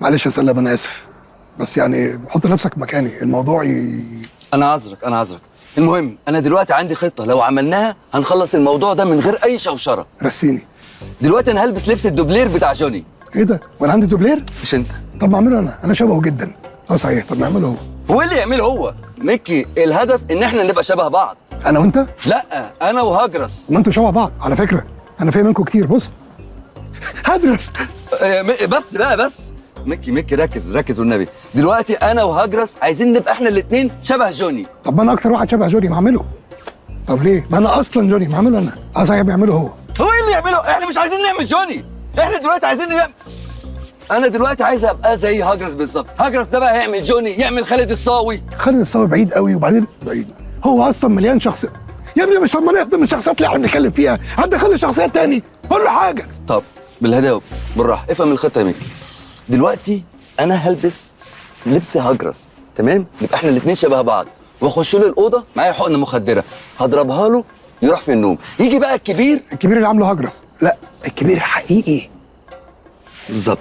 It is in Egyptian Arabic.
معلش يا سلام، انا اسف، بس يعني حط نفسك مكاني، الموضوع انا عذرك، انا عذرك. المهم انا دلوقتي عندي خطه، لو عملناها هنخلص الموضوع ده من غير اي شوشره. رسيني. دلوقتي انا هلبس لبس الدوبلير بتاع جوني. ايه ده؟ وانا عندي دوبلير؟ مش انت؟ طب ما اعمله انا، انا شبهه جدا. اه صحيح، طب ما اعمله هو. هو اللي يعمله هو. ميكي، الهدف ان احنا نبقى شبه بعض. انا وانت؟ لا، انا وهجرس. ما انتوا شبه بعض على فكره، انا فاهم منكم كتير. بص هدرس. بس بقى، بس ميكي، ميكي ركز ركز والنبي. دلوقتي انا وهجرس عايزين نبقى احنا الاثنين شبه جوني. طب ما انا اكتر واحد شبه جوني، ما اعمله. طب ليه؟ ما انا اصلا جوني، ما اعمله انا. اه صحيح، بيعمله هو. هو ايه اللي يعمله؟ احنا مش عايزين نعمل جوني، احنا دلوقتي عايزين نعمل، انا دلوقتي عايز ابقى زي هجرس بالظبط. هجرس ده بقى هيعمل جوني، يعمل خالد الصاوي. خالد الصاوي بعيد قوي، وبعدين بعيد، هو اصلا مليان شخصية يا ابني. مش ما نخدم الشخصيات اللي احنا بنتكلم فيها، هتدخل شخصيات تاني؟ قول له حاجه. طب بالهداوه بالراحه، افهم الخطه يا ميكي. دلوقتي انا هلبس لبس هجرس، تمام؟ نبقى احنا الاثنين شبه بعض، واخش له الاوضه معايا حقنه مخدره، هضربها له يروح في النوم. يجي بقى الكبير. الكبير اللي عامله هجرس؟ لا، الكبير الحقيقي. بالظبط.